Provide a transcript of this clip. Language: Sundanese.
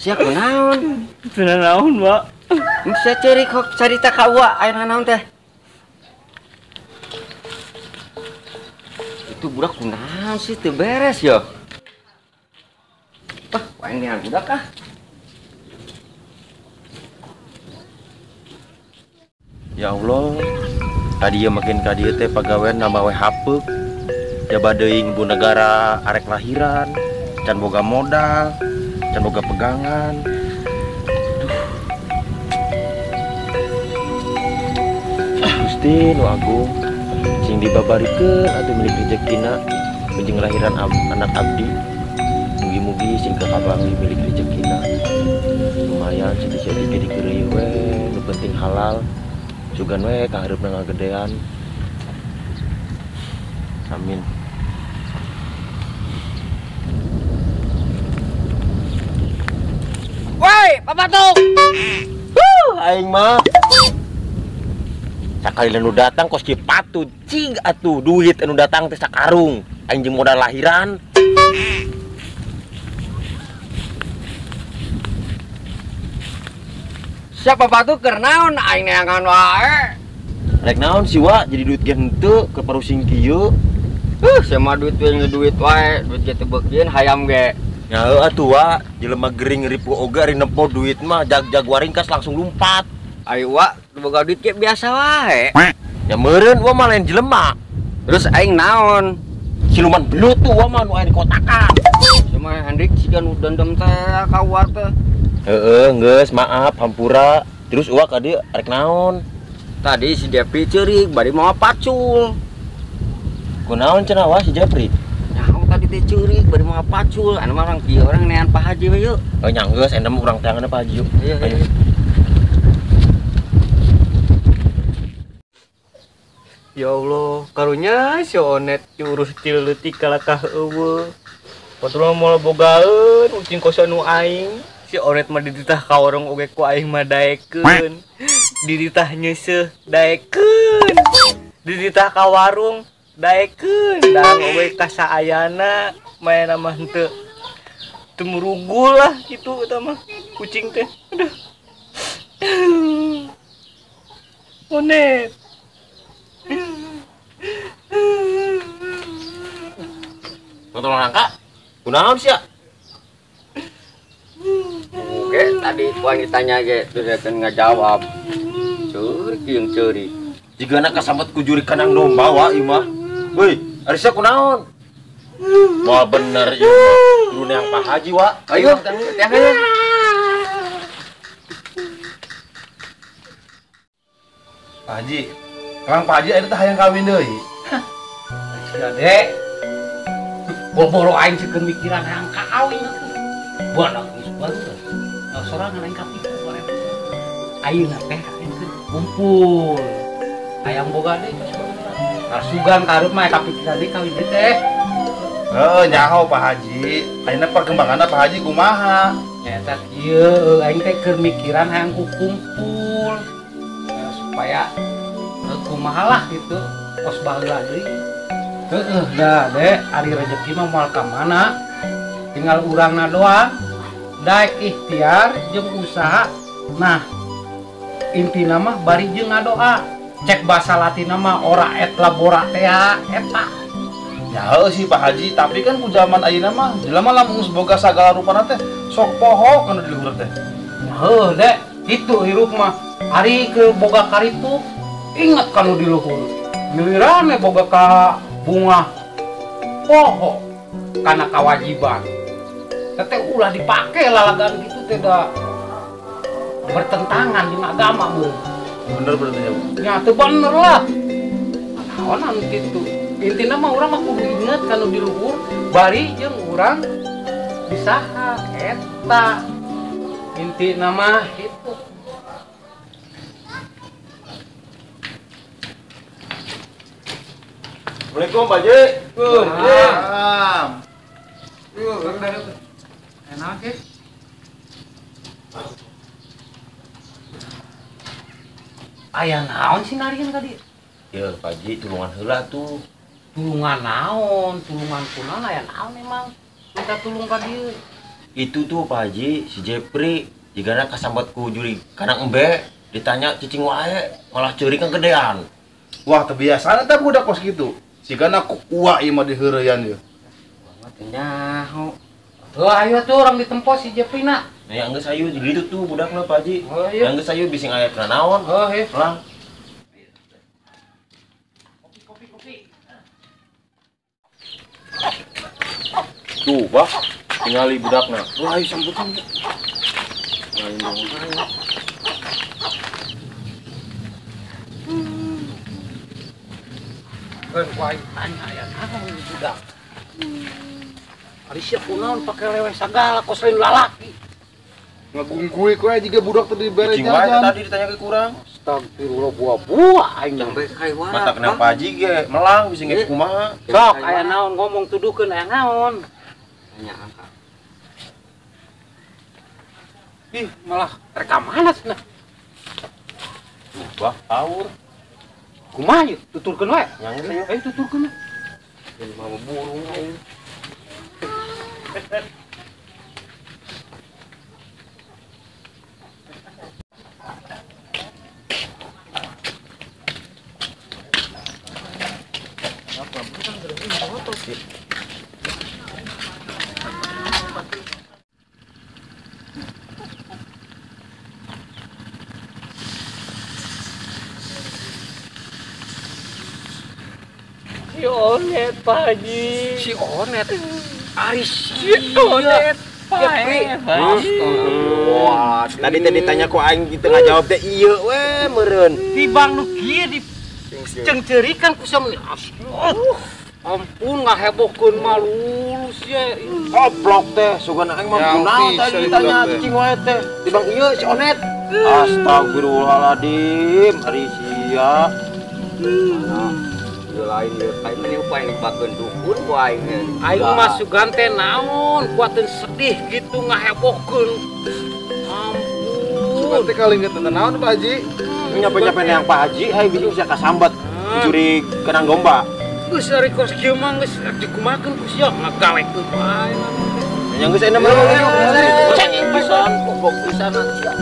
Sia kunaon? Teu naon, Pak. Sia ceurik kok carita ka Uwa aya naon teh? Itu budak kunaon sih teu beres ya? Wah, aing neangan budak ah. Ya Allah, tadi ya makin ka dieu teh pagawean nambah we hapeuk. Jaba deui ibu negara arek lahiran, can boga modal, can boga pegangan. Duh. Gusti nu agung, sing dibabarikeun atuh milik rejekina jeung lahiran anak abdi. Mugi-mugi sing kakabangi milik rejekina. Lumayan sedih-sedih ge dikeureuy we, nu penting halal. Sugan we kahareupna ngagedean. Amin. Woi, Papatung. Aing mah. Sakali nu datang kos kieu patut cing atuh duit anu datang teh sakarung. Aing jeung modal lahiran. Siapa Papatung keur naon aing neangan wae. Rek naon sih wa jadi duit ge henteu ke parusing kieu. Sama duit we duit wae, duit ge teu beukieun hayam ge. Ya atuh wa, jelema gering ripu oge ari nempo duit mah jag-jag waringkas langsung lumpat. Ayo wa, boga duit ge biasa wae. Ya meureun wa mah lain jelema. Terus aing naon? Siluman belut tuh wa mah nu aya di kotakan. Sama Hendrik siga nu dendam teh ka wa teh. Heeh, geus maaf hampura. Terus uwa ka dieu arek naon? Tadi si Jepri ceurik bari mawa pacul. Kunaon cenah wa si Jepri? Nyaho tadi teh ceurik bari mawa pacul. Anu mah urang kieu urang nean Pak Haji we yeuh. Oh nya geus endem urang teangan Pak Haji yuk. Iya, iya. Ya Allah, karunya si Onet diurus ti leutik kalakah eueuh. Batur mah moal bogaeun ucing kos anu aing. Si Onet mah dititah ka warung oge ku aing mah daekeun. Dititah nyeuseuh daekeun. Dititah ka warung daekeun. Dang oge ka saayana maena mah henteu. Teu murugul lah kitu eta mah kucing teh. Aduh. Onet. Tolong angka. Kunaon sia? Oke, tadi ku aing ditanya ge teu ngajawab. Ceurik jeung ceurik. Jigana kasambat ku jurik kanang domba wa ieu mah. Woi, ari sia kunaon? Wah bener ieu mah. Kudu neang Pak Haji wa. Ayo, teang ayo. Pak Haji, emang Pak Haji ayeuna teh hayang kawin deui? Sia Dek. Boro-boro aing seukeun mikiran hayang kawin atuh. Buana geus bagus. Nah, sorangan aing katipu bareng. Ayeuna teh aing keur kumpul. Hayang boga deui geus bagus. Kasugan kareup mah kapikiran deui kawin deui teh. Heuh, nyaho Pak Haji. Ayeuna perkembanganna Pak Haji kumaha? Nyaeta kieu aing teh keur mikiran hayang kukumpul. Ya, supaya kumaha lah gitu kos baheula deui. Heeh, dah Dek, ari rejeki mah moal ka mana? Tinggal urangna doang. Daek ikhtiar jeung usaha. Nah, intina mah bari jeung ngadoa. Cek bahasa Latinna mah ora et labora teh eta. Ya heuh sih Pak Haji, tapi kan ku zaman ayeuna mah jelema lamun geus boga sagala rupana teh sok poho kana di luhur teh. Heuh, Dek, kitu hirup mah. Ari ke boga karitu inget kanu di luhur. Giliran we boga ka bunga poho kana kewajiban. Teh ulah dipake lalagan gitu teh da bertentangan jeung agama meureun. Bener berarti ya, Bu? Ya teu bener lah. Naon anu kitu. Intina mah urang mah kudu inget kanu di luhur bari jeung urang disaha eta. Intina mah itu. Assalamualaikum Pak Haji. Waalaikumsalam. Enak ya. Aya naon sih narian tadi? Ya Pak Haji, tulungan heula tuh. Tulungan naon? Tulungan kunaon aya naon emang? Minta tulung ka dieu. Itu tuh Pak Haji, si Jepri jigana kasambat ku juri kanang embe ditanya cicing wae malah ceurik kegedean. Wah, kebiasaan eta budak kos kitu. Sigana ku uwa ieu mah diheureyan ieu. Banget nyaho. Heuh ayo tuh orang ditempo si Jepri na. Nah, yang geus ayu di ditu tuh budakna Pak Haji. Oh, iya. Yang geus ayu bising aya kana naon. Oh, iya. Lah. Kopi kopi kopi. Tuh, bah. Tingali budakna. Wah, ayo sambutan. Lain dong. Keun ku aing tanya aya naon budak. Ari sia kunaon pake leweh sagala kos lain lalaki. Ngagungkui ku aja jiga budak tadi dibere Cicing wae jajan. tadi ditanya ke kurang. Astagfirullah buah-buah aing Sampai kaiwara. Mata kena Pak Haji ge melang bisa nge kumaha. Sok aya naon ngomong tuduhkeun aya naon. Tanya angka. Ih, malah rek mana cenah. Tuh, bah, taur. Kumaha ieu? Tuturkeun wae. Yang geus ayo. Ayo tuturkeun we. Jeung mah burung aing. Si Onet, Pak Haji. Si Onet. Ari Si Onet, Pak Jepri. Wah, tadi teh ditanya ku aing gitu ngajawab teh ieu we meureun. Tibang nu kieu di cengcerikan ku sia meni. Ampun ngahebohkeun mah lulus ye. Goblok teh, sugan aing mah Yang kunaon bisa tadi di ditanya budak teh. cicing wae teh. Tibang ieu si Onet. Astagfirullahaladzim, ari sia. Mana? Ieu lain ieu aing mah upaya dipakeun dukun ku aing. Aing mah sugan teh naon kuateun sedih gitu ngahebohkeun. Ampun. Sugan teh kalinget teh naon Pak Haji? Nyampe-nyampe yang Pak Haji, ai bisa sia kasambat curi kenang domba. Geus ari kos kieu mah geus dikumakeun ku sia ngagawekeun wae. Yang geus enak mah. Ceng pisan, goblok pisan sia.